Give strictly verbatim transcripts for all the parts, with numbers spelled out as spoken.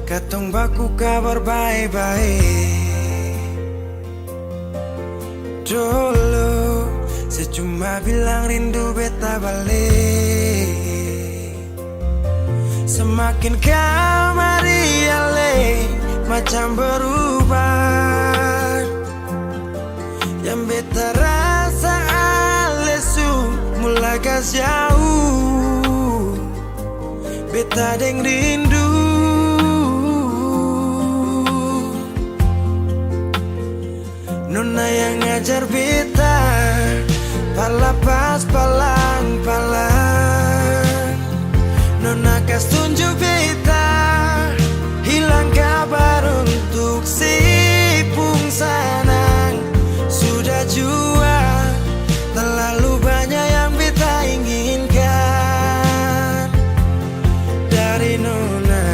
Katong baku kabar bae-bae. Dolo, se cuma bilang rindu beta bale. Semakin kamari ale macam berubah. Yang beta rasa ale su mulai kas jauh. Beta deng rindu. Nona yang ajar beta par lapas palang-palang. Nona kas tunju beta hilang kabar untuk si pung sanang. Sudah jua talalu banya yang beta inginkan dari nona.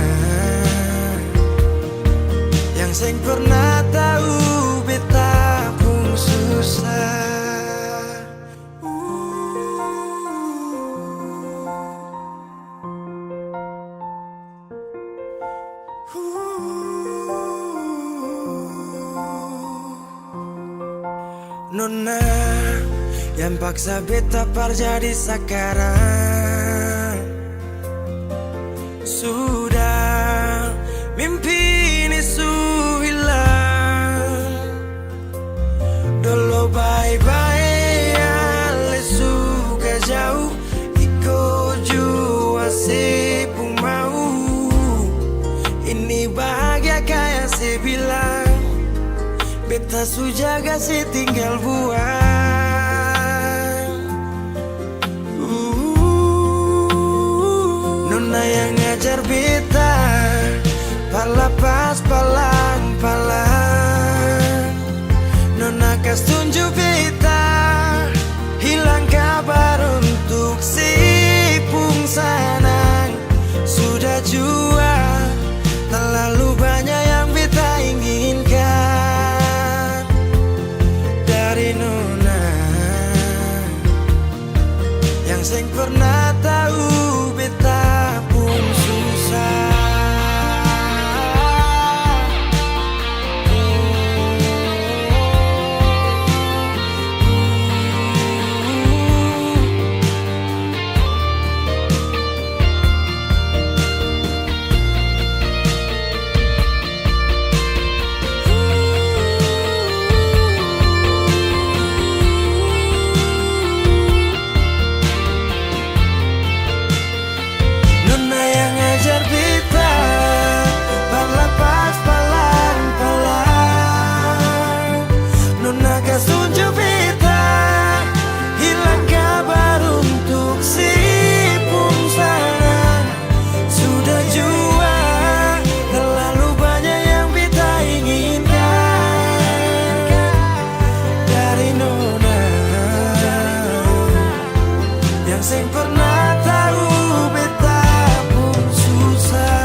Yang seng pernah tau beta pung susah. Nona yang paksa beta par jadi sakarang. Sudah mimpi ini su hilang. Dolo bae-bae ale su ka jauh, iko jua se pung mau. Ini bahagia kaya se bilang, beta su jaga se tinggal buang. Nona yang ajar beta par lapas palang-palang. Nona kas tunju beta hilang kabar untuk si pung sanang. Sudah jua talalu banya yang beta inginkan dari nona. Yang seng pernah tau beta pung susah. Nona yang ajar beta par lapas palang-palang. Nona kas tunju beta hilang kabar untuk si pung sanang. Sudah jua talalu banya yang beta inginkan dari nona, yang seng pernah tau beta pung susah.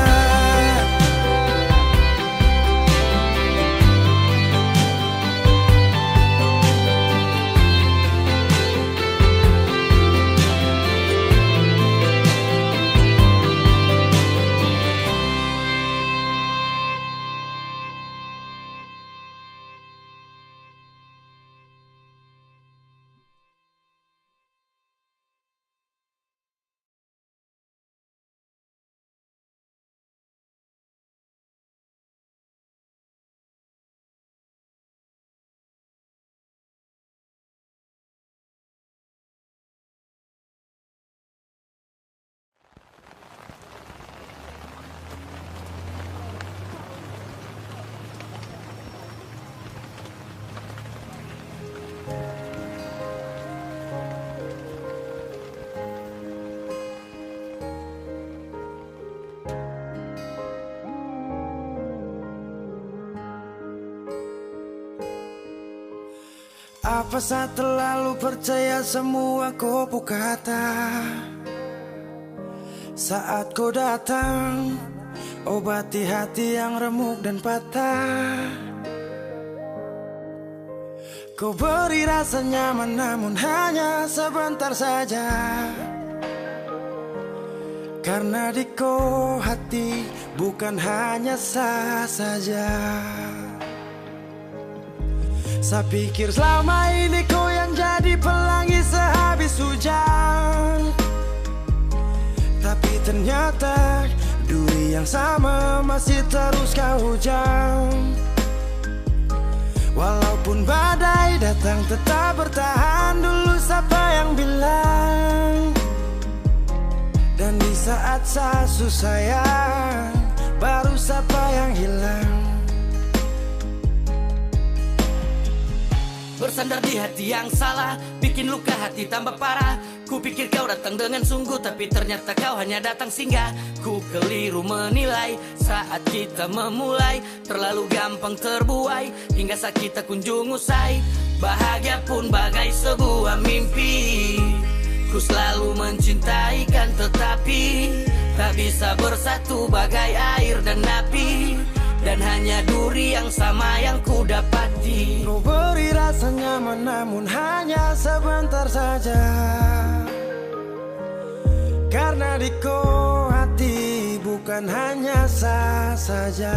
Apa sa terlalu percaya semua ko pu kata? Saat ko datang, obati hati yang remuk dan patah. Ko beri rasa nyaman, namun hanya sebentar saja. Karna di ko hati Bukan hanya sa saja. Sa pikir selama ini kau yang jadi pelangi sehabis hujan. Tapi ternyata duri yang sama masih terus kau hujam. Walaupun badai datang, tetap bertahan dulu, sapa yang bilang? Dan di saat sa su sayang, baru sapa yang hilang? Bersandar di hati yang salah, bikin luka hati tambah parah. Ku pikir kau datang dengan sungguh, tapi ternyata kau hanya datang singgah. Ku keliru menilai saat kita memulai, terlalu gampang terbuai, hingga sakit tak kunjung usai. Bahagia pun bagai sebuah mimpi. Ku selalu mencintai kan, tetapi tak bisa bersatu bagai air dan api. Dan hanya duri yang sama yang ku dapati. Kau beri rasa nyaman, namun hanya sebentar saja. Karena di ko hati bukan hanya sa saja.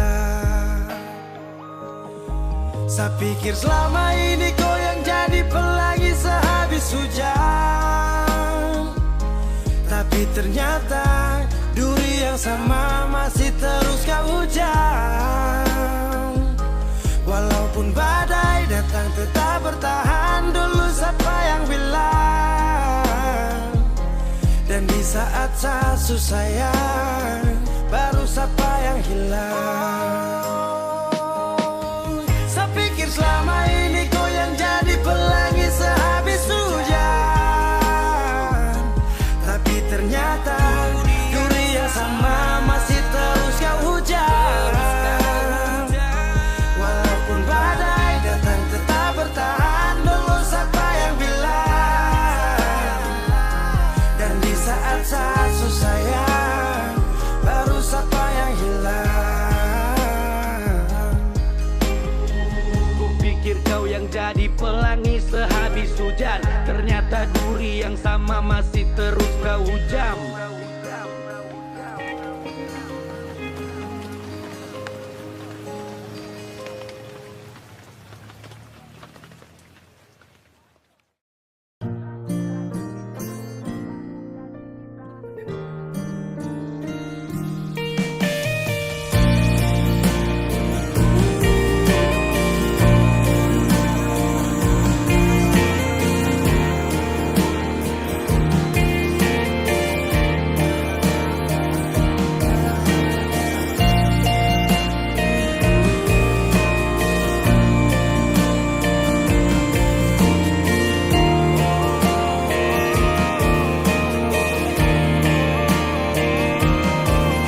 Sa pikir selama ini ko yang jadi pelangi sehabis hujan. Tapi ternyata duri yang sama masih terus kau hujam. Walaupun badai datang, tetap bertahan dulu, sapa yang bilang? Dan di saat sa su sayang, baru sapa yang hilang? Sa pikir selama ini ko yang jadi pelangi sehabis hujan. Tapi ternyata duri yang sama masih terus kau hujam. Walaupun badai datang, tetap bertahan dulu, sapa yang bilang? Dan di saat sa su sayang, baru sapa yang hilang? Ku pikir kau yang jadi pelangi sehabis hujan, ternyata duri yang sama masih terus kau hujam.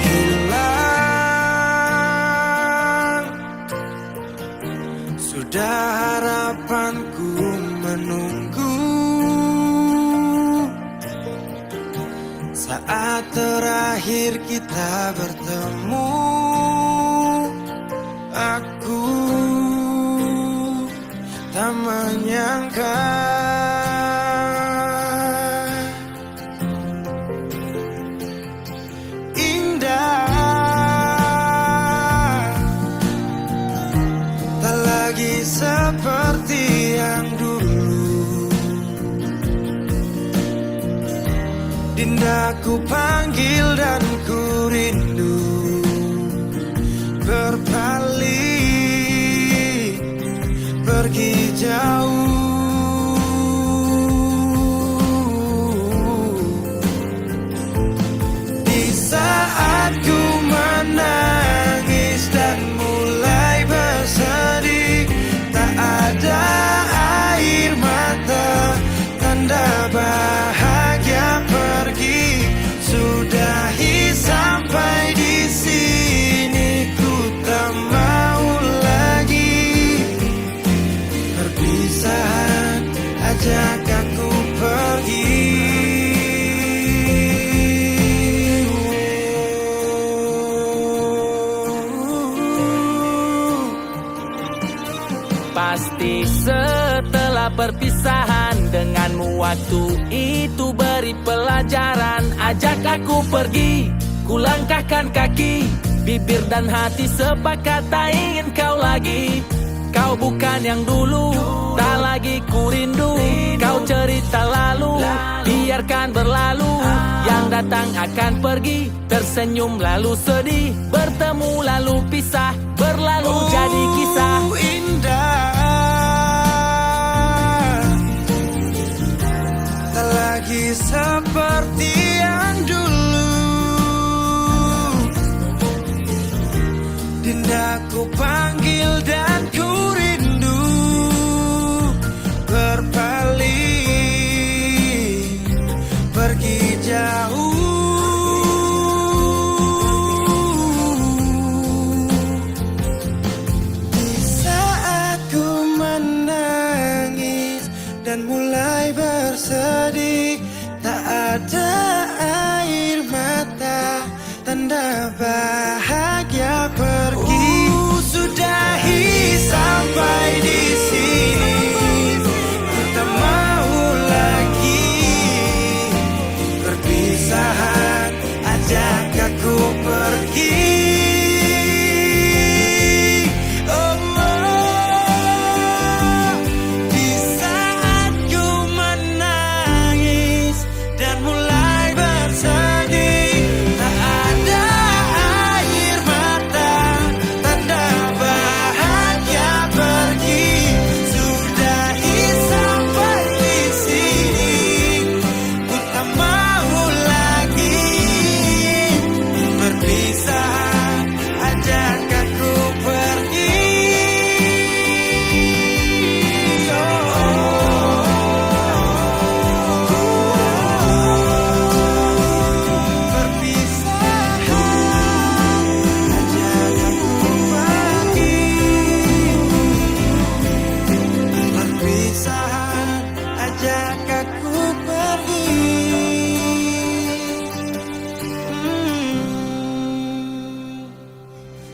Hilang sudah harapanku menunggu. Saat terakhir kita bertemu, aku tak menyangka indah, tak lagi seperti yang dulu. Dinda ku panggil dan ku rindu berpaling pergi jauh. Di saat ku menangis dan mulai bersedih, tak ada air mata, tanda bahagia pergi. Sudahi sampai di sini, ku tak mau lagi. Perpisahan ajak aku pergi. Pasti setelah perpisahan denganmu waktu itu beri pelajaran. Ajak aku pergi, ku langkahkan kaki. Bibir dan hati sepakat tak ingin kau lagi. Kau bukan yang dulu, tak lagi ku rindu. Kau cerita lalu, biarkan berlalu. Yang datang akan pergi, tersenyum lalu sedih. Bertemu lalu pisah, berlalu jadi kisah. Indah. Tak lagi seperti yang dulu. Dinda ku panggil dan ku rindu. Berpaling, pergi jauh. Di saat ku menangis dan mulai bersedih, tak ada air mata, tanda bahagia pergi. Ku sudahi sampai di sini, ku tak mau lagi perpisahan. Ajak aku pergi, oh, oh. Di saat ku menangis dan mulai bersedih, tak ada air mata, tanda bahagia pergi. Sudahi sampai di sini, ku tak mau lagi perpisahan, ajak aku pergi. Oh, oh, oh, oh. Perpisahan, ajak aku pergi. Perpisahan, ajak aku pergi. Hmm.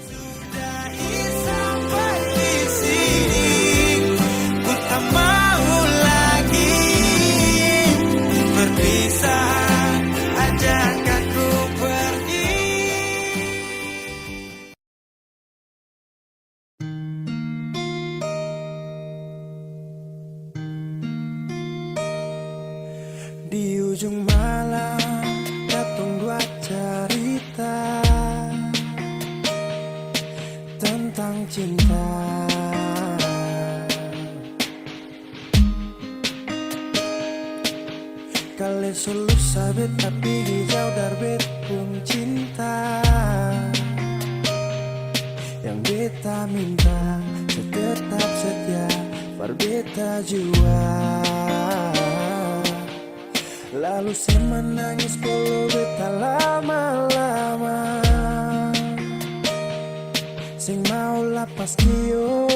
Sudahi sampai di sini, ku tak mau lagi perpisahan, ajak aku pergi. Di ujung malam, katong dua carita tentang cinta. Kale su lusa beta pigi jauh dari bet pung cinta. Yang beta minta, se tetap setia par beta jua. Lalu se manangis kalo beta lama-lama. Seng mau lapas kio.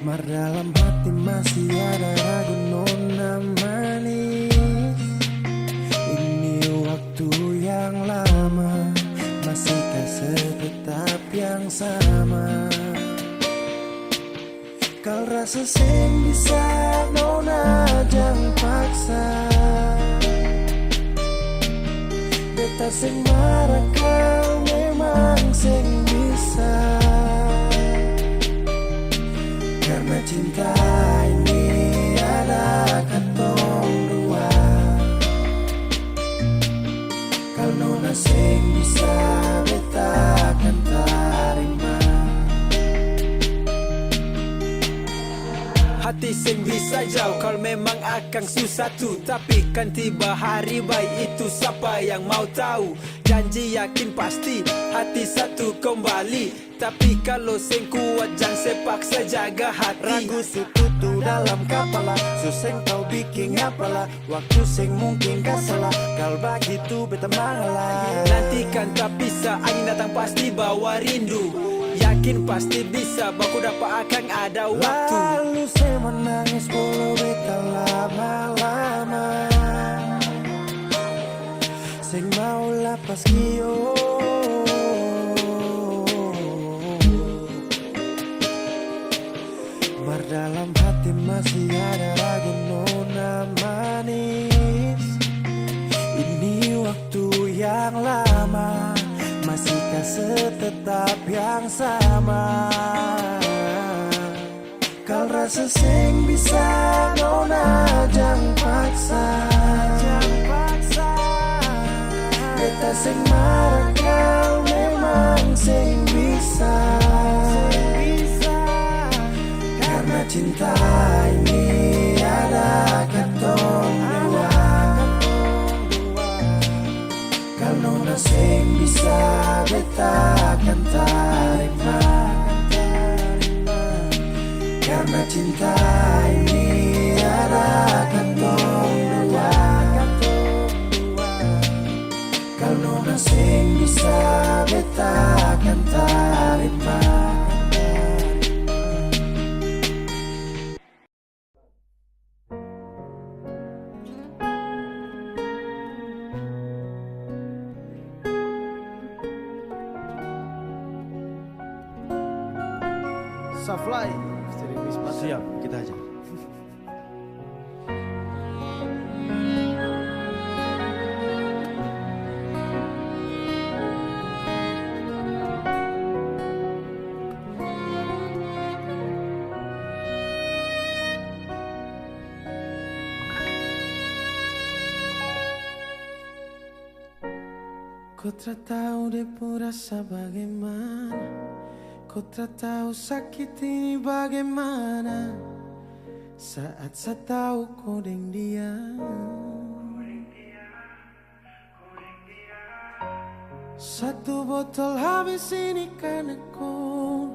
Mar dalam hati masih ada ragu nona manis. Ini waktu yang lama, masihkah se tetap yang sama? Kal rasa seng bisa, nona jang paksa. Beta seng marah kal memang seng bisa. Karna cinta ini ada katong dua. Kal nona seng bisa, beta akan tarima. Hati seng bisa jauh, kal memang akang su satu. Tapi kan tiba hari bae itu, sapa yang mau tau? Janji yakin pasti, hati satu kombali. Tapi kalo seng kuat, jang se paksa, jaga hati. Ragu su tutu dalam kapala, su seng tau biking apala. Waktu seng mungkin ka sala, kal bagitu beta mangalah. Nantikan tapisa, angin datang pasti bawa rindu. Yakin pasti bisa, baku dapa akang ada waktu. Lalu se manangis bolo beta lama-lama. Seng mau lapas kio. Mar dalam hati masih ada ragu nona manis. Yang lama masih kase tetap yang sama. Kal rasa seng bisa, nona jang paksa. Beta seng marah kal memang seng bisa. Karna cinta ini ada katong dua. Kal nona seng bisa, beta akan tarima. Karna cinta ini ada katong dua. Kal nona seng bisa, beta akan tarima. Saflay. Siap, kita aja. Ko tra tau dia pung rasa bagimana, ko tra tau sakit ini bagimana. Saat sa tau ko deng dia. Satu botol habis ini karna ko.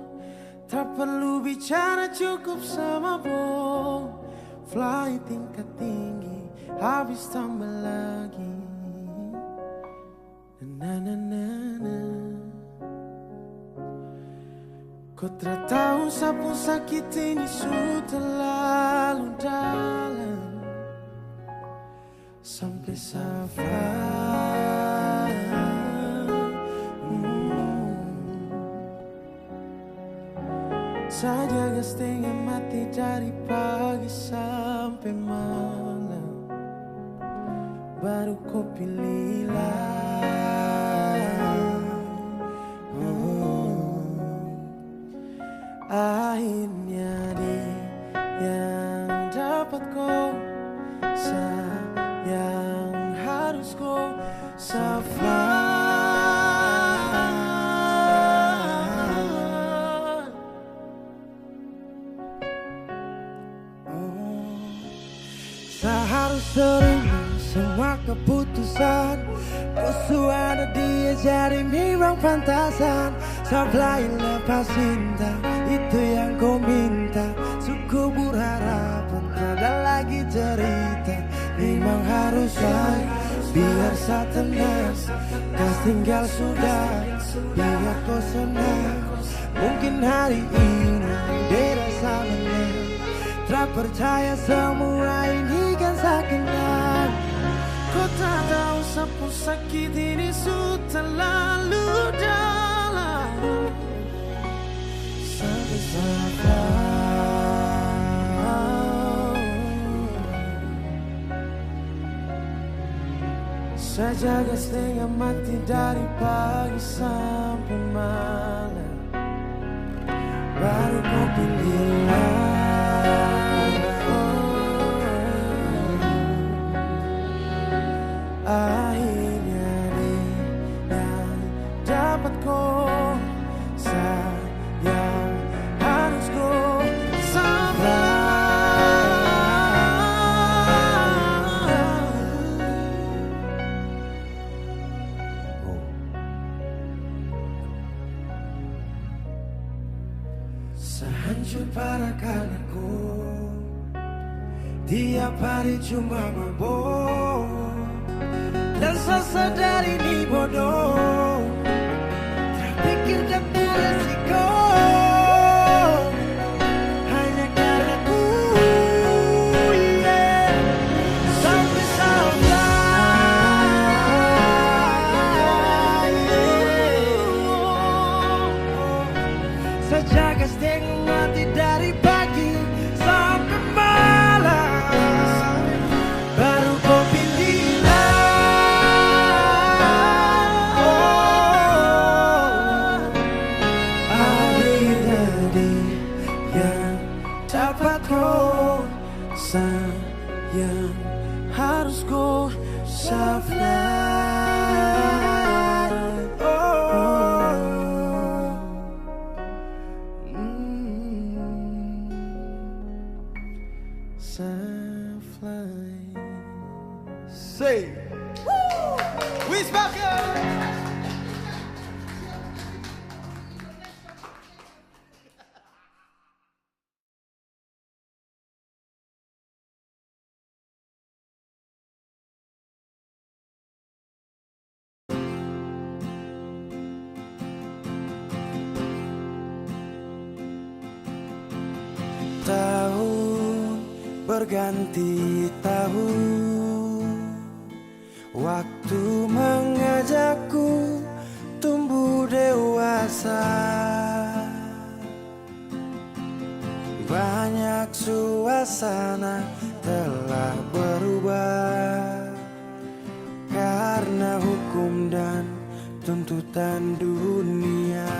Tra perlu bicara, cukup sama bom. Fly tingkat tinggi, habis tambah lagi. Na, na, na, na, na. Ko tra tau sa pung sakit ini su terlalu dalam. Sampe sa fly. Hmm. Sa jaga stenga mati dari pagi sampe malam. Baru ko pilih lah. Hmm. Akhirnya dia yang dapat ko, sa yang harus ko, sa fly. Oh. Sa harus terima semua keputusan. Ko su ada dia jadi memang pantasan. Sa fly lepas cinta, itu yang ko minta. Su kubur harapan, tiada lagi cerita. Memang harus fly, biar sa tenang. Kas tinggal sudah, biar ko senang. Mungkin hari ini beta rasa menang. Tra percaya semua ini kan sa kenal. Ko tra tau sa pung sakit ini su terlalu dalam. Sampe sa fly. Sa jaga stenga mati dari pagi sampe malam. Baru ko pilih. Oh. Akhirnya dia yang dapat ko. Sa yang harus ko sabar. Oh. Sa hancur parah karna ko. Tiap hari cuma mabok. Dan sa sadar ini bodoh. Tra pikir deng pung resiko. Hanya karna ku, yeah. Sampe sa fly, yeah. Sa jaga stenga mati dari pagi sampe malam. Baru ko pilih lah. Soft life. Oh. Mm. Soft life. Say. Woo! Wisbaka! Tahun berganti tahun, waktu mengajakku tumbuh dewasa. Banyak suasana telah berubah karena hukum dan tuntutan dunia.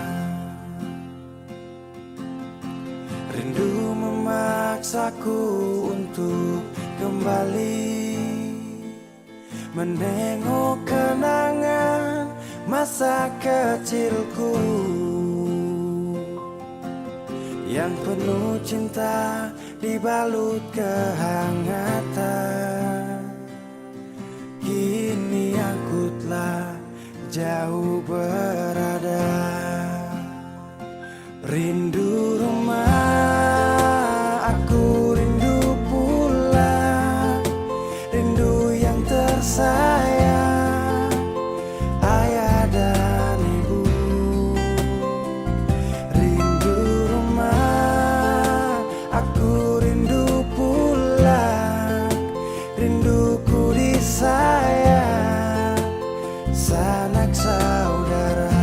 Rindu memaksaku untuk kembali menengok kenangan masa kecilku yang penuh cinta dibalut kehangatan. Kini aku telah jauh berada. Rindu rumah, aku rindu pulang. Rindu yang tersayang, ayah dan ibu. Rindu rumah, aku rindu pulang. Rinduku disayang sanak saudara.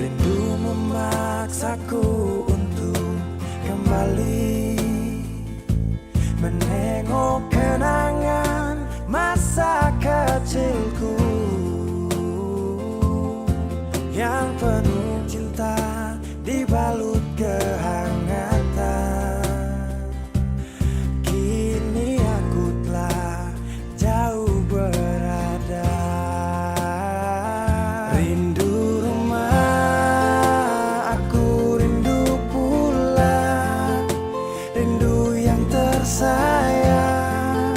Rindu memaksaku untuk kembali menengok kenangan masa kecilku yang penuh cinta dibalut kehangatan. Kini aku telah jauh berada. Rindu rumah, aku rindu pulang. Rindu yang tersayang,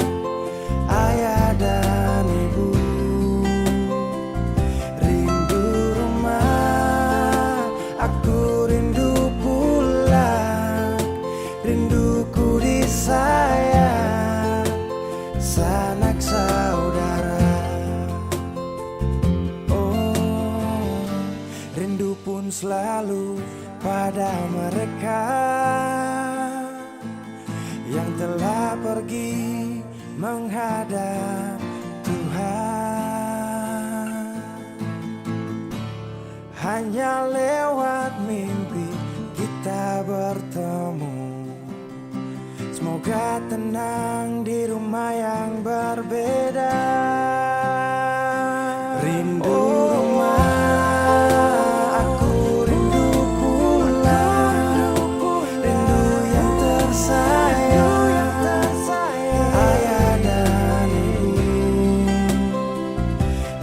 ayah dan ibu. Rindu rumah, aku rindu pulang. Rinduku disayang sanak saudara. Oh, rindu pun selalu pada mereka yang telah pergi menghadap Tuhan. Hanya lewat mimpi kita bertemu. Semoga tenang di rumah yang berbeda. Rindu rumah, aku rindu pulang. Rindu yang tersayang, ayah dan ibu.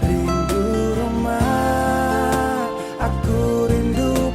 Rindu rumah, aku rindu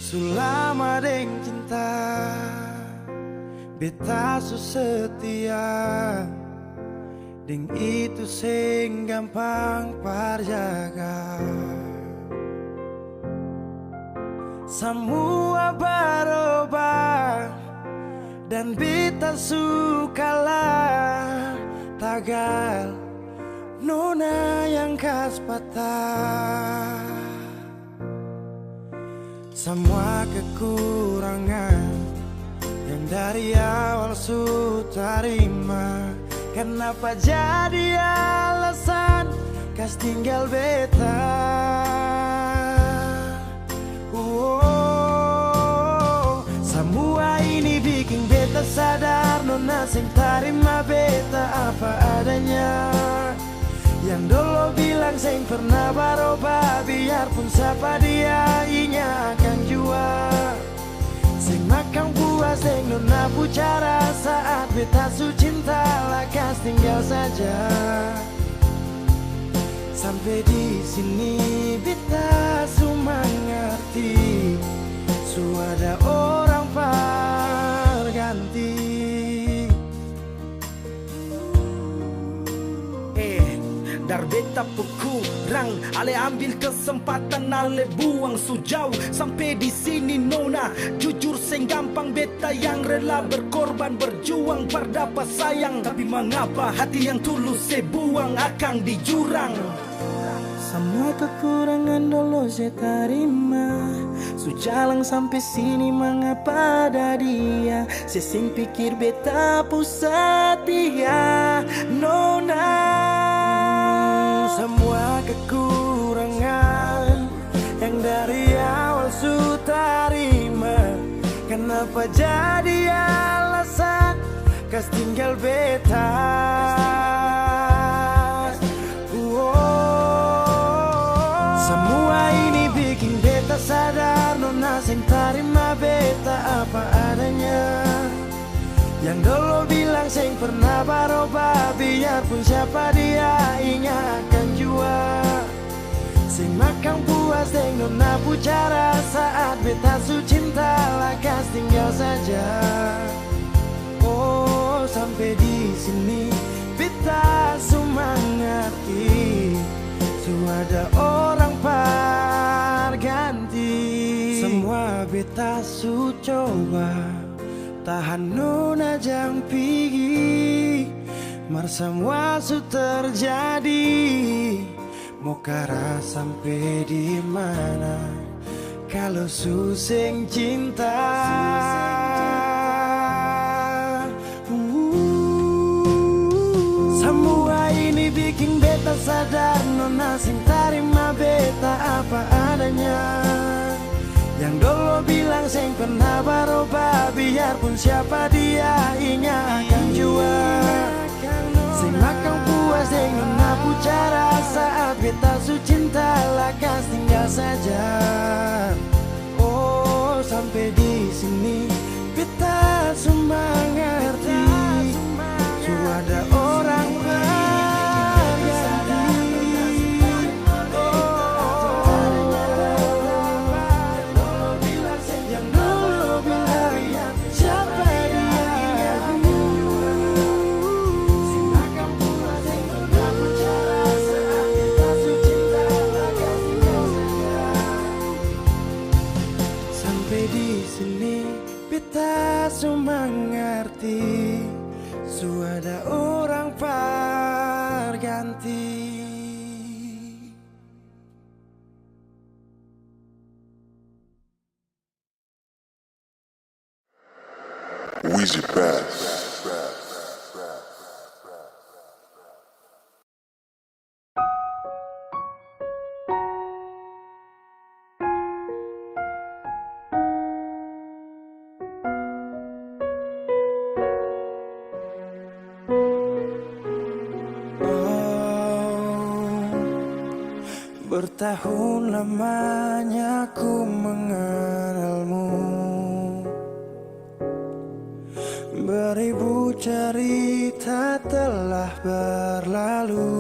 Su lama deng cinta, beta su setia, deng itu seng gampang par jaga. Samua barobah dan beta su kalah, tagal nona yang kas patah. Samua kekurangan yang dari awal su tarima, kanapa jadi alasan kas tinggal beta? Woh, samua ini biking beta sadar, nona seng tarima beta apa adanya. Yang dolo bilang seng pernah baroba, biarpun sapa dia inga akang jua. Seng makang puas deng nona pu cara, saat beta su cinta lakas tinggal saja. Sampe di sini beta su mangarti, su ada orang par ganti. Eh, dar beta pu kurang, ale ambil kesempatan, ale buang su jauh. Sampe di sini nona, jujur seng gampang, beta yang rela berkorban, berjuang par dapa sayang. Tapi mangapa hati yang tulus se buang akang di jurang? Samua kekurangan dolo se tarima, su jalang sampe sini, mangapa ada dia se seng pikir beta pu satia, nona? Samua kekurangan yang dari awal su tarima, kanapa jadi alasan kas tinggal beta? Woah. Samua ini biking beta sadar, nona seng tarima beta apa adanya. Yang dolo bilang seng pernah baroba, biarpun siapa dia inga akang jua. Seng makang puas deng nona pu cara, saat beta su cinta lakas tinggal saja. Oh, sampe di sini beta su mangarti, su ada orang par ganti. Samua beta su coba, tahan nona jang pigi, mar samua su terjadi. Mo kara sampe di mana, kalo su seng cinta? Uh, samua ini biking beta sadar, nona seng tarima beta apa adanya. Yang dolo bilang seng pernah baroba, biarpun siapa dia inga akang jua. Seng makang puas deng nona pu cara, saat beta su cinta lakas tinggal saja. Oh, sampe di sini beta su mangarti, su ada orang par ganti. Oh, yang dolo bilang siapa dia? Sampe di sini beta su mangarti, su ada orang par ganti. Wizzy Best. Oh, bertahun lamanya ku mengenalmu. Beribu cerita telah berlalu.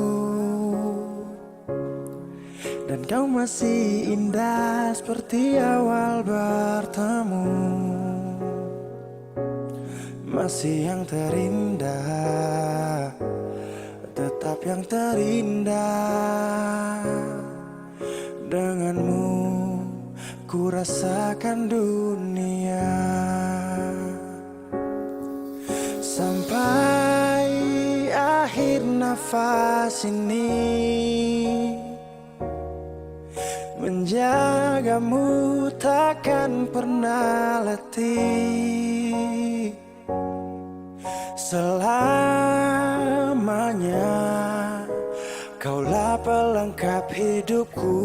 Dan kau masih indah seperti awal bertemu. Masih yang terindah, tetap yang terindah. Denganmu ku rasakan dunia. Sampai akhir nafas ini, menjagamu takkan pernah letih. Selamanya kaulah pelengkap hidupku,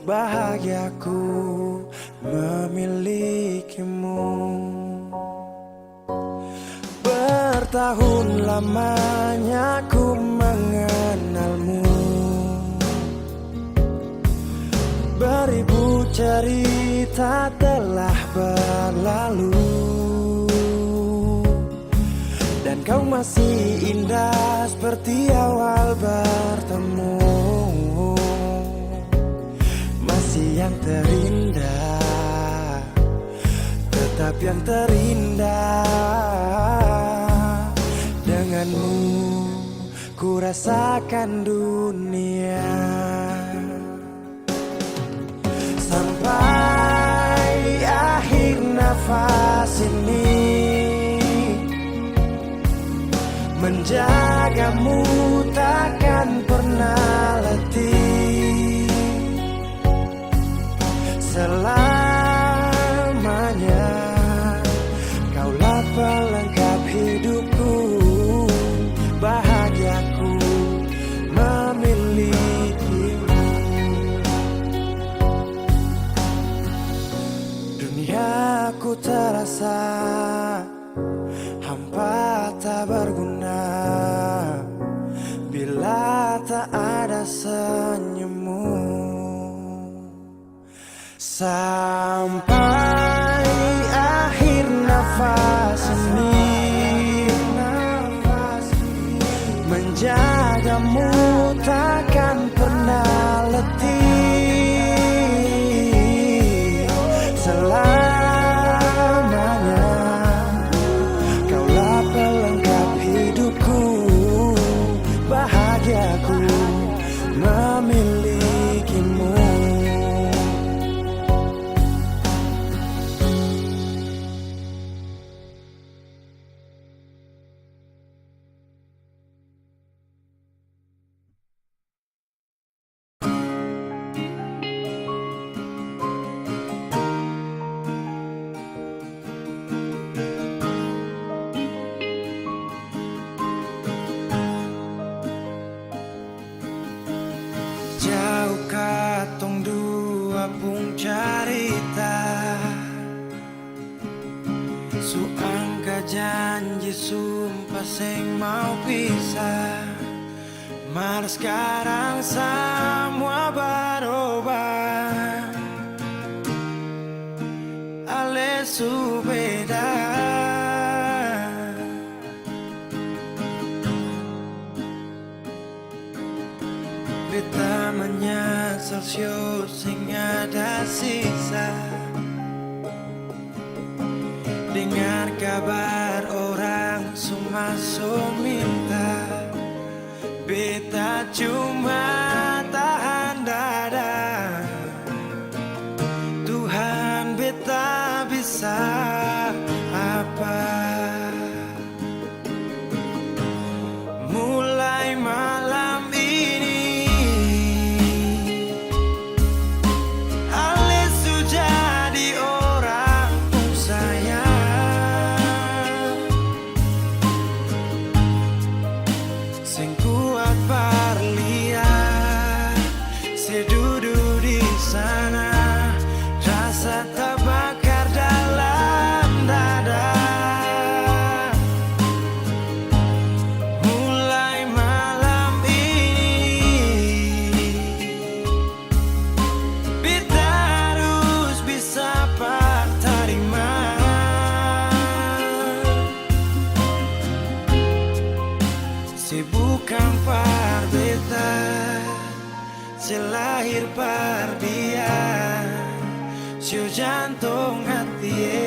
bahagiaku memilikimu. Bertahun lamanya ku mengenalmu, beribu cerita telah berlalu, dan kau masih indah seperti awal bertemu. Masih yang terindah, tetap yang terindah. Denganmu ku rasakan dunia. Sampai akhir nafas ini, menjagamu takkan pernah letih. Selamanya kaulah pelengkap hidupku, bahagiaku memilikimu. Duniaku terasa hampa, tak berguna bila tak ada senyummu. Sampai akhir nafas ini, menjagamu takkan pernah letih. Selamanya kaulah pelengkap hidupku, bahagiaku memilikimu. Jauh katong dua pung carita, su angka janji, sumpa seng mau pisah. Mar skarang samua barobah, ale su beda. Beta manyasal, sio seng ada sisa. Dengar kabar orang su maso minta, beta cuma tahan dada. Tuhan, beta bisa apa? Mulai malam ini, ale su jadi orang pung sayang. Seng kuat par lia, se dudu di sana, rasa tabakar dalam dada. Mulai malam ini, beta harus bisa par tarima. Se bukang par beta, Se lahir par dia, sio jantong hati e.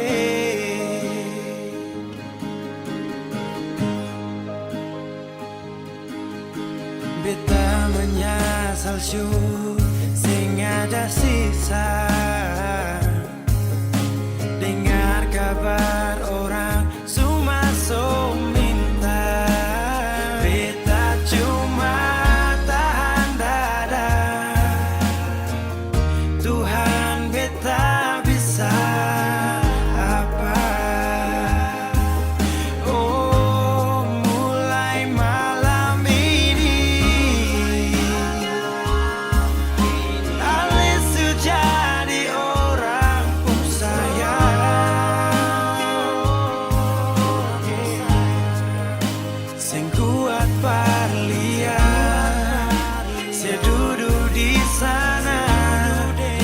Beta manyasal su seng ada sisa. Dengar kabar orang su maso minta. Beta cuma tahan dada. Tuhan, beta bisa apa? Oh, mulai malam ini, ale su jadi orang pung sayang. Seng kuat par lia, se dudu di sana,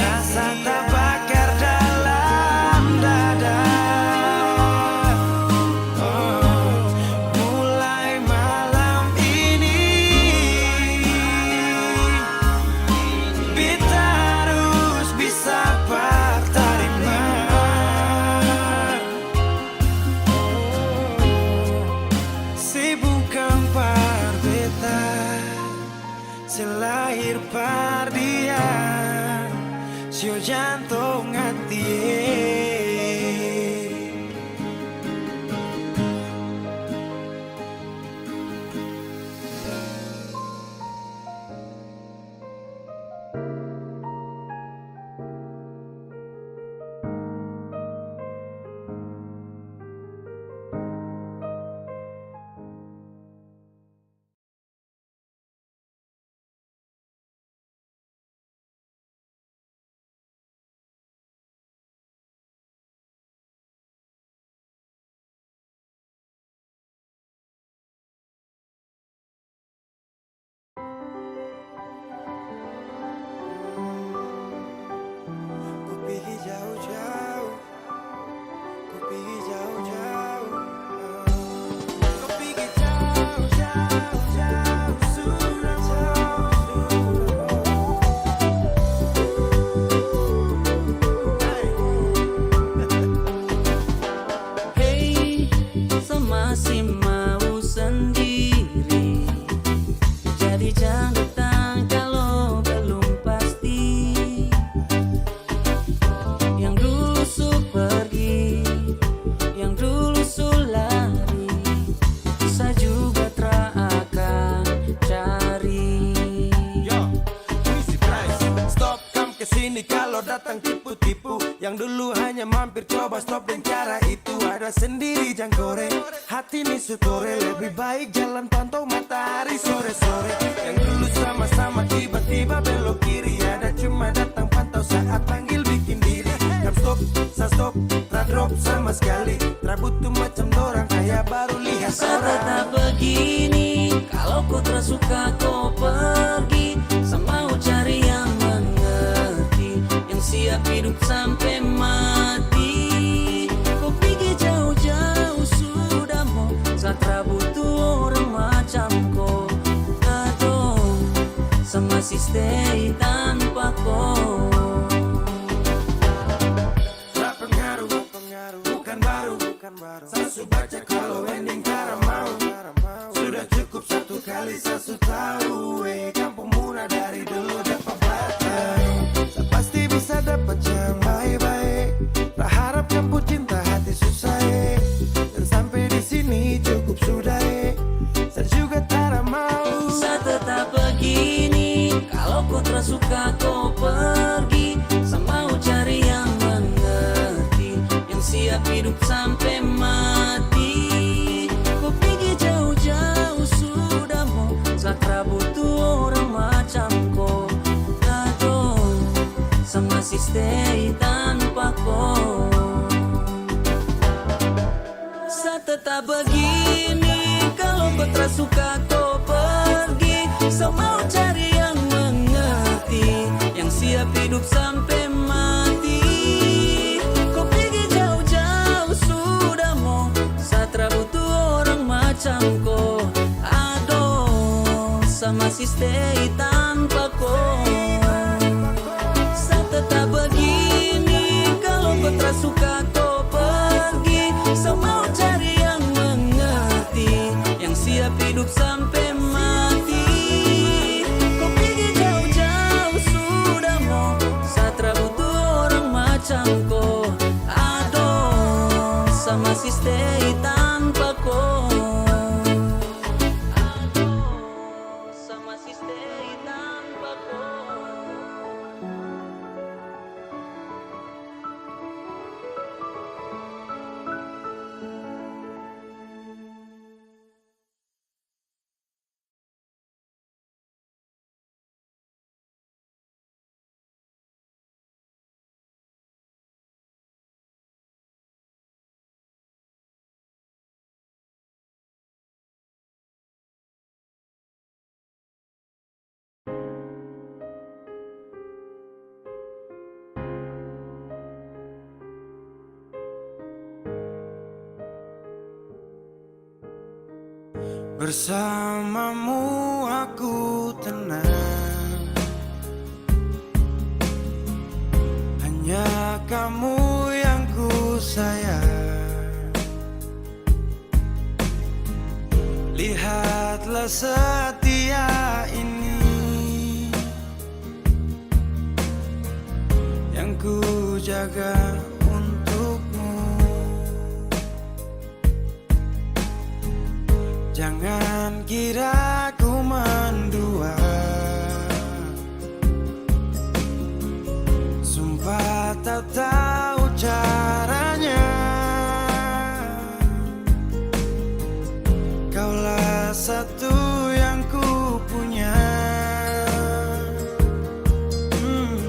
rasa tabakar dalam dada. Oh, mulai malam ini, beta harus bisa par tarima. Se bukang par beta, se lahir par dia, sio jantong hati e. Ku pigi jauh-jauh. Ku pigi jauh-jauh. Ku pigi jauh-jauh, jauh, sudah jauh, sudah jauh. Hey, sa masi mau sandiri, jadi jang datang kalo belum pasti. Yang dulu su pergi, yang dulu su lari, sa juga tra akan cari. Yo, misi price. Stop, kam kesini kalo datang tipu-tipu. Yang dulu hanya mampir, coba stop deng cara itu. Ada sendiri jang kore. Hati ni su tore, lebih baik jalan pantau matahari sore-sore. Yang dulu sama-sama tiba-tiba belok kiri, ada cuma datang pantau saat panggil bikin diri. Kam stop, sa stop, tra drop sama skali. Tra butuh macam dorang, kaya baru lihat orang. Sa tetap begini, kalo ko tra suka ko pergi. Sa mau cari yang mengerti, yang siap hidup sampe mati. Ko pigi jauh-jauh sudah mo, sa tra butuh orang macam ko. Adoh, sa masih stay tanpa ko. Tra pengaruh, bukan baru, bukan baru. Sa su baca kalo ending tara mau. Sudah cukup satu kali, sa su tau, eh, kampung muna dari dulu dapa batai. Sa pasti bisa dapat yang bae-bae. Tra harap kampung cinta hati susah, eh. Dan sampe di sini cukup sudah, eh. Sa juga tara mau. Sa tetap begini, kalo ko tra suka ko pergi. Sa mau cari yang mengerti, yang siap hidup sampe mati. Ko pigi jauh-jauh sudah mo, sa tra butuh orang macam ko. Adoh, sa masih stay tanpa ko. Sa tetap begini, kalo ko tra suka ko pergi. Sa mau cari yang mengerti, yang siap hidup sampe mati. Ko pigi jauh-jauh sudah mo, sa tra butuh orang macam ko. Adoh, sa masih stay tanpa ko. suka ko pergi, so mau cari yang mengerti, yang siap hidup sampe mati. Ko pigi jauh-jauh sudah mo, sa tra butuh orang macam ko. Adoh, sa masih stay tanpa ko. Adoh, sa masih stay tanpa ko. Bersamamu aku tenang, hanya kamu yang ku sayang. Lihatlah setia ini yang ku jaga untukmu. Jangan kira ku mendua, sumpah tak tahu caranya. Kaulah satu yang ku punya. Hmm,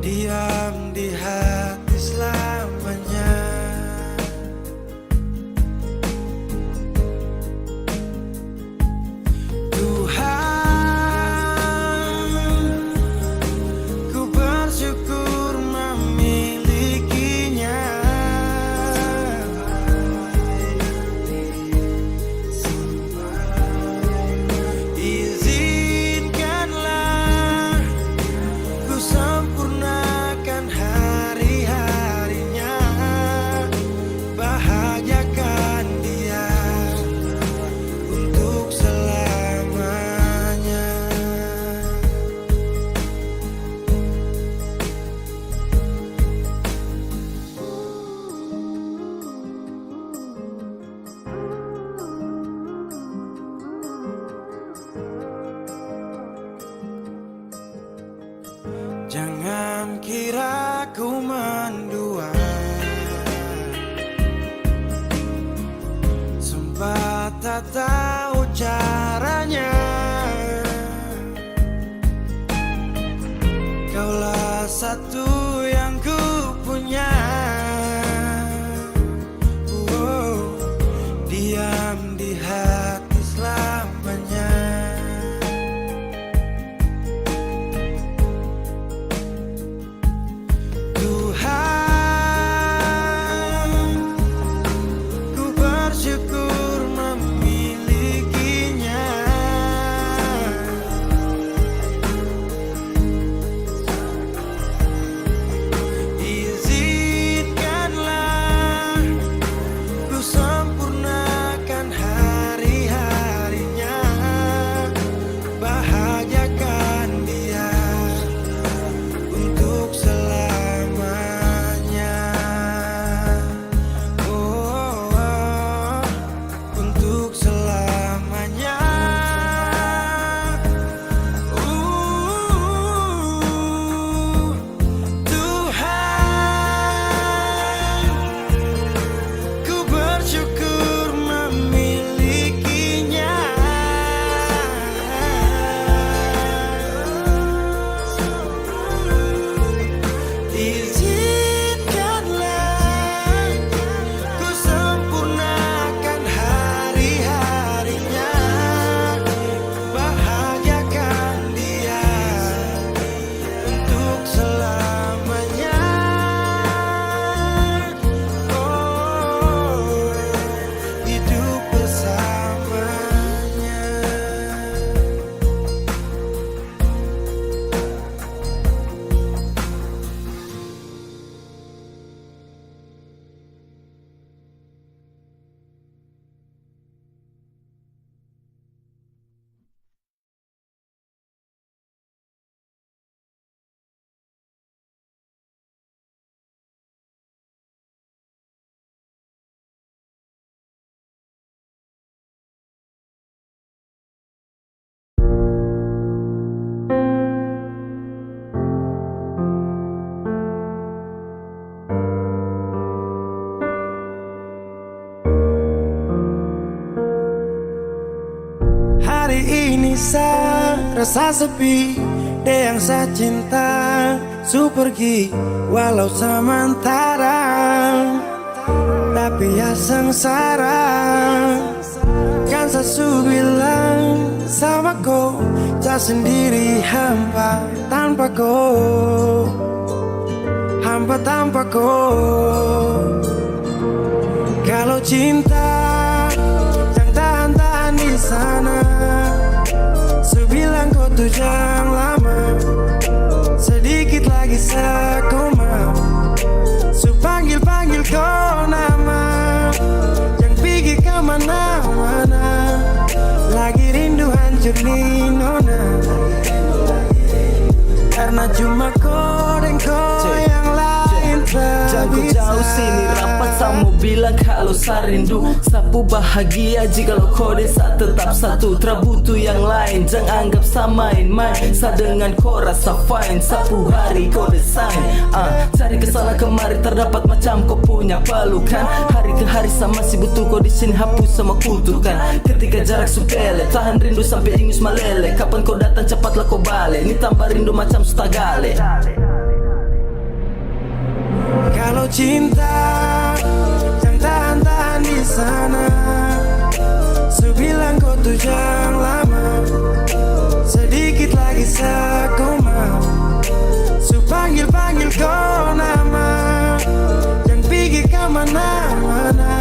diam di hati selamanya. Tuhan, ku bersyukur memilikinya. Izinkanlah ku sempurnakan hari-harinya, bahagiakan dia untuk selamanya. Jangan kira ku mendua, sumpah tak tahu caranya. Kaulah satu yang ku punya. Oh, diam di hati selamanya. Tuhan, ku bersyukur memilikinya. Izinkanlah ku sempurnakan hari Ini sa rasa sepi, deng yang sa cinta su pergi walau samantara, tapi ya sengsara. Kan sa su bilang sama ko, sa sendiri hampa tanpa ko, hampa tanpa ko. Kalo cinta, jang tahan-tahan di sana. Su bilang ko tu jang lama, sedikit lagi sa koma. Su panggil-panggil ko nama, jang pigi kamana-mana. Lagi rindu hancur ni nona. Karna cuma ko deng ko yang lain. Jang ko jauh sini rapat, sa mo bilang kalo sa rindu. Sa pu bahagia jikalau ko deng sa tetap satu. Tra butuh yang lain, jang anggap sa main-main. Sa dengan ko rasa fine, sa pu hari ko desain. Ah, cari kesana kemari, tar dapat macam ko punya pelukan. Hari ke hari sa masih butuh ko di sini, hapus sama kutukan. Ketika jarak su pele, tahan rindu sampe ingus malele. Kapan ko datang, cepatlah ko bale. Ni tambah rindu macam su tagale. Kalo cinta, jang tahan-tahan di sana. Su bilang ko tu jang lama, sedikit lagi sa koma. Su panggil-panggil ko nama, jang pigi kamana-mana.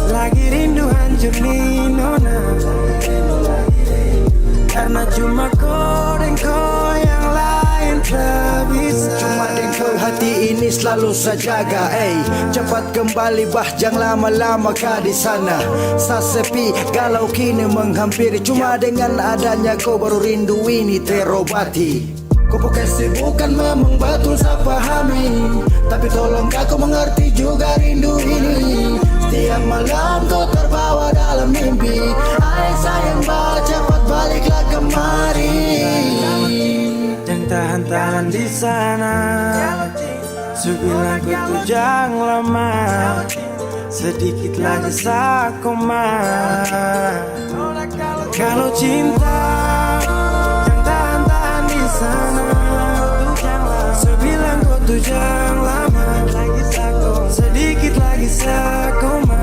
Lagi rindu hancur ni nona. Karna cuma ko deng ko, yang lain tra bisa. Cuma deng ko hati ini slalu sa jaga, ei. Cepat kembali bah, jang lama-lama ka di sana. Sa sepi, galau kini menghampiri. Cuma dengan adanya ko baru rindu ini terobati. Ko pung kesibukan memang betul sa pahami, tapi tolong ka ko mengerti juga rindu ini. Setiap malam ko terbawa dalam mimpi. Ai sayang ba, cepat baliklah kemari. Jang tahan-tahan di sana. Su bilang ko tu jang lama. Sedikit lagi sa koma. Kalo cinta, jang tahan-tahan di sana. Su bilang ko tu jang lama. Sedikit lagi sa koma.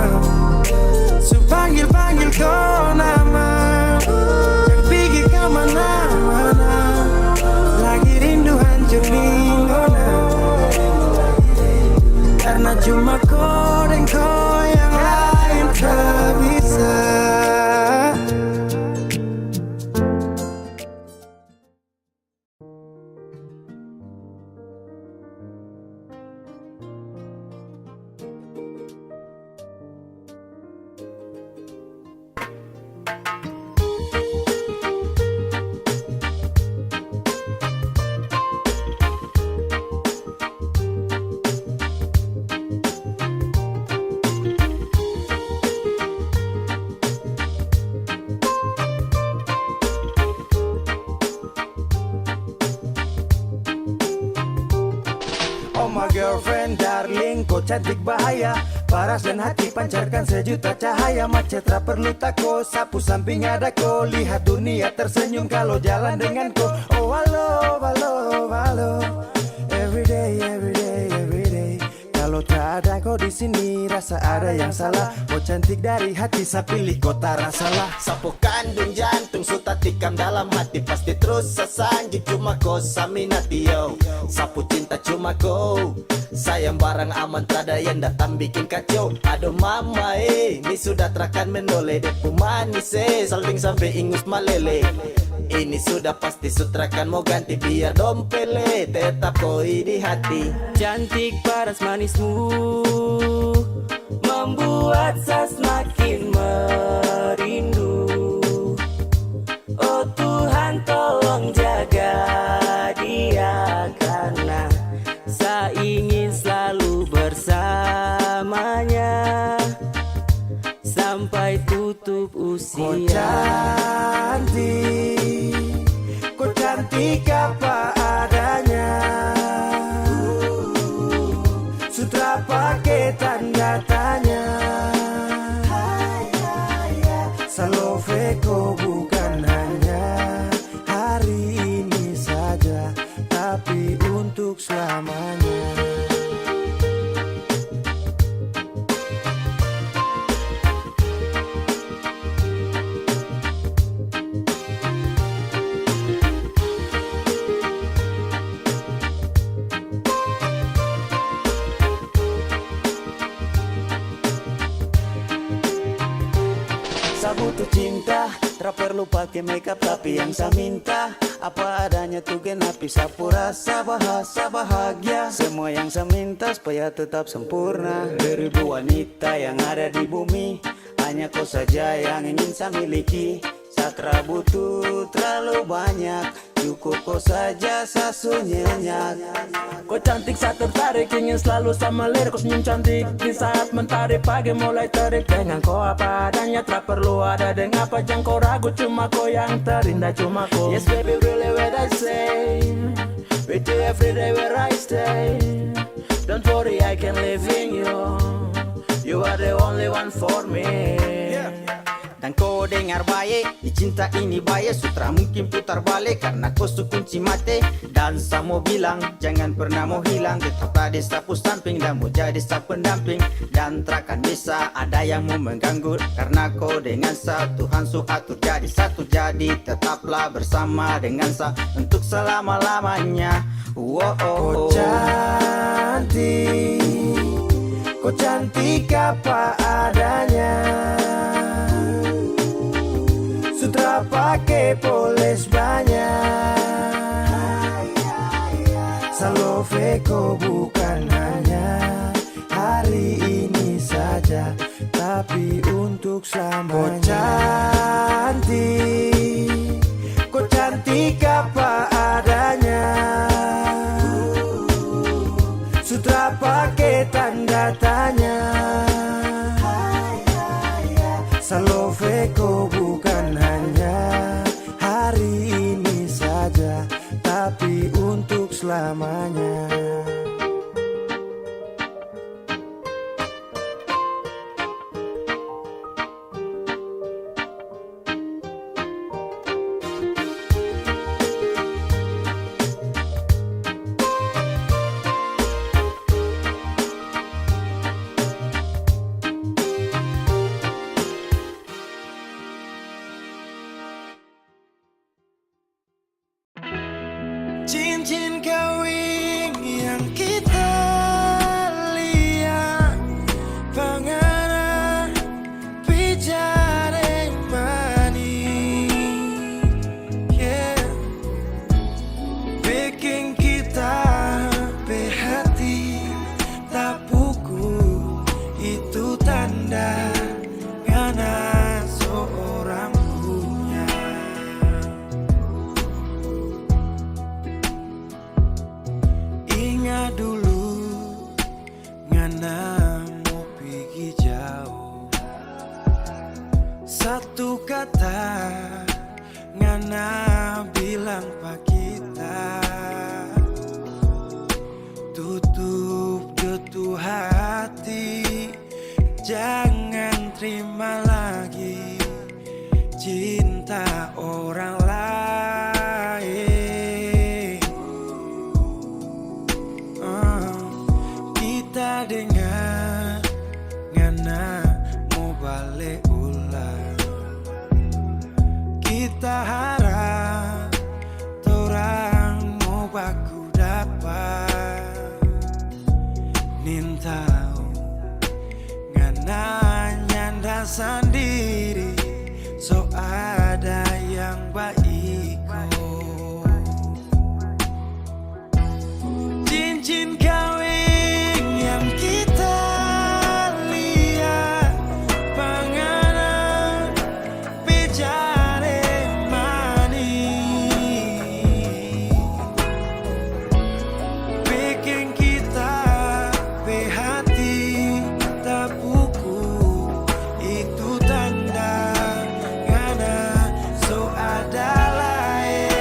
Su panggil-panggil ko nama. Jang pigi kamana-mana. Lagi rindu hancur ni nona. Karna cuma ko deng ko, yang lain tra bisa. Oh my girlfriend, darling, ko cantik bahaya. Paras dan hati pancarkan sejuta cahaya. Macet ra perlu tako, sapu samping ada ko. Lihat dunia tersenyum kalo jalan dengan ko. Oh, halo, halo, halo. Everyday, everyday, everyday. Kalo tak ada ko di sini, rasa ada yang salah. Ko cantik dari hati, sa pilih ko tak ada salah. Sapu kandung jantung su tatikam dalam hati, pasti trus sa sanjung cuma ko sa minati, yo. Sapu cinta cuma ko, sayang barang aman, tada yang datang bikin kacau. Aduh mama eh, ni sudah trakan mendole, de pu manis eh, salting sampe ingus malele. Ini sudah pasti su trakan mo ganti, biar dong pele, tetap koi di hati. Cantik paras manismu membuat sa semakin merindu. Oh Tuhan, tolong jaga dia, karena sa ingin selalu bersamanya sampai tutup usia. Ko cantik, ko cantik apa adanya. Su tra pake tanda tanya. Salove ko bukan hanya hari ini saja, tapi untuk selamanya. Sa butuh cinta, tra perlu pake makeup, tapi yang sa minta apa adanya tu genapi sa pu rasa bahasa bahagia. Semua yang sa minta supaya tetap sempurna. Beribu wanita yang ada di bumi, hanya ko saja yang ingin sa miliki. Sa tra butuh terlalu banyak, cukup ko saja sa su nyenyak. Ko cantik, sa tertarik, ingin selalu sa melirik. Ko senyum cantik di saat mentari pagi mulai terik. Dengan ko apa adanya, tra perlu ada deng apa jang ko ragu. Cuma ko yang terindah, cuma ko. Yes, baby, really what I say. With you every day where I stay. Don't worry, I can live in you. You are the only one for me. Dan ko dengar bae, di cinta ini bae, su tra mungkin putar bale, karna ko su kunci mate. Dan sa mo bilang, jangan pernah mo hilang, tetaplah di sa pu samping, dan mo jadi sa pendamping. Dan tra akan bisa ada yang mo mengganggu, karna ko dengan sa, Tuhan su atur jadi satu, jadi tetaplah bersama dengan sa untuk selama-lamanya. Woah. Ko cantik, ko cantik apa adanya. Su tra pake poles banya. Salove ko bukan hanya hari ini saja, tapi untuk selamanya. Ko cantik, ko cantik apa adanya. Su tra pake tanda tanya. Salove ko bukan hanya hari ini saja, tapi untuk selamanya. Cincin kawing yang kita lia, pengantin pi ja deng manis, yeah. Biking kita pe hati tapuku, itu tanda ngana seorang punya. Inga dulu, ngana mo pigi jao. Satu kata ngana bilang pa kita, tutup jo tu hati. Jangan trima lagi cinta orang lain. Uh, kita dengar ngana mo bale ulang. Kita harap torang mo baku dapa. Nintau ngana nyanda sandiri, so ada yang baiko. Cincin kawing yang kita lia, panganan pe jare manis, biking kita pe hati tapuku. Itu tanda ngana so ada lae.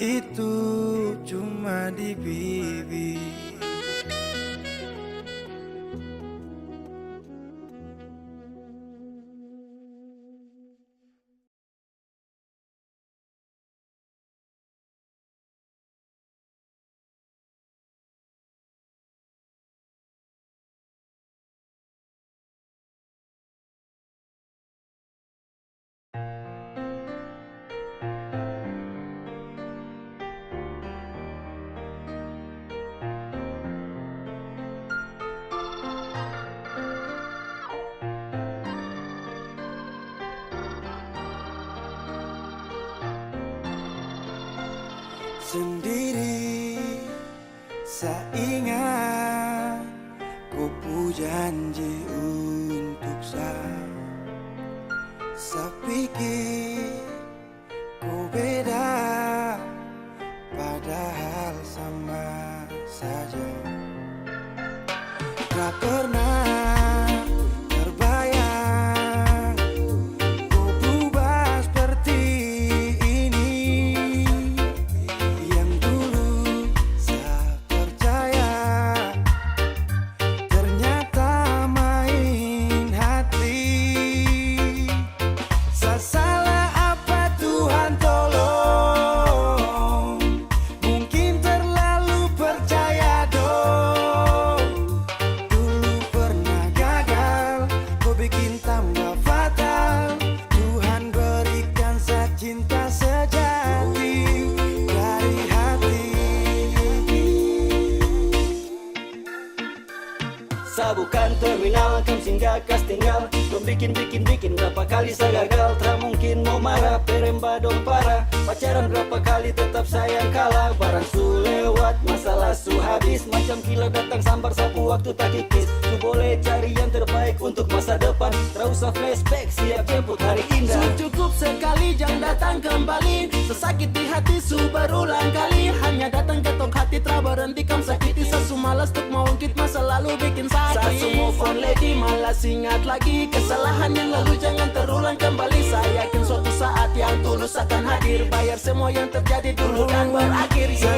Itu cuma di bibir. Sendiri sa ingat ko pu janji untuk sa. Sa pikir ko beda, padahal sama saja. Tak pernah terbayang ko berubah seperti ini. Yang dulu sa percaya, ternyata main hati. Sa salah apa, Tuhan tolong? Mungkin terlalu percaya dong. Dulu pernah gagal, ko bikin tambah fatal. Tuhan berikan sa cinta sejati dari hati. Sa bukan terminal, kam singgah kas tinggal. Dong bikin, bikin, bikin, berapa kali sa gagal. Tra mungkin mo marah, peremba dong parah. Pacaran berapa kali, tetap sayang kalah. Barang su lewat, masalah su habis. Macam kilat datang sambar, sapu waktu takikis. Su boleh cari yang terbaik untuk masa depan. Tra usah flashback, siap jemput hari indah. Su cukup sekali, jang datang kembali. Sasakit di hati su berulang kali. Hanya datang ketok hati, tra berhenti kam sakiti. Sa su malas tuk mau ungkit masa lalu bikin sakit. Sa su move on lady, malas ingat lagi kesalahan yang lalu, jangan terulang kembali. Sa yakin suatu saat yang tulus akan hadir, bayar semua yang terjadi dulu dan berakhir. Sa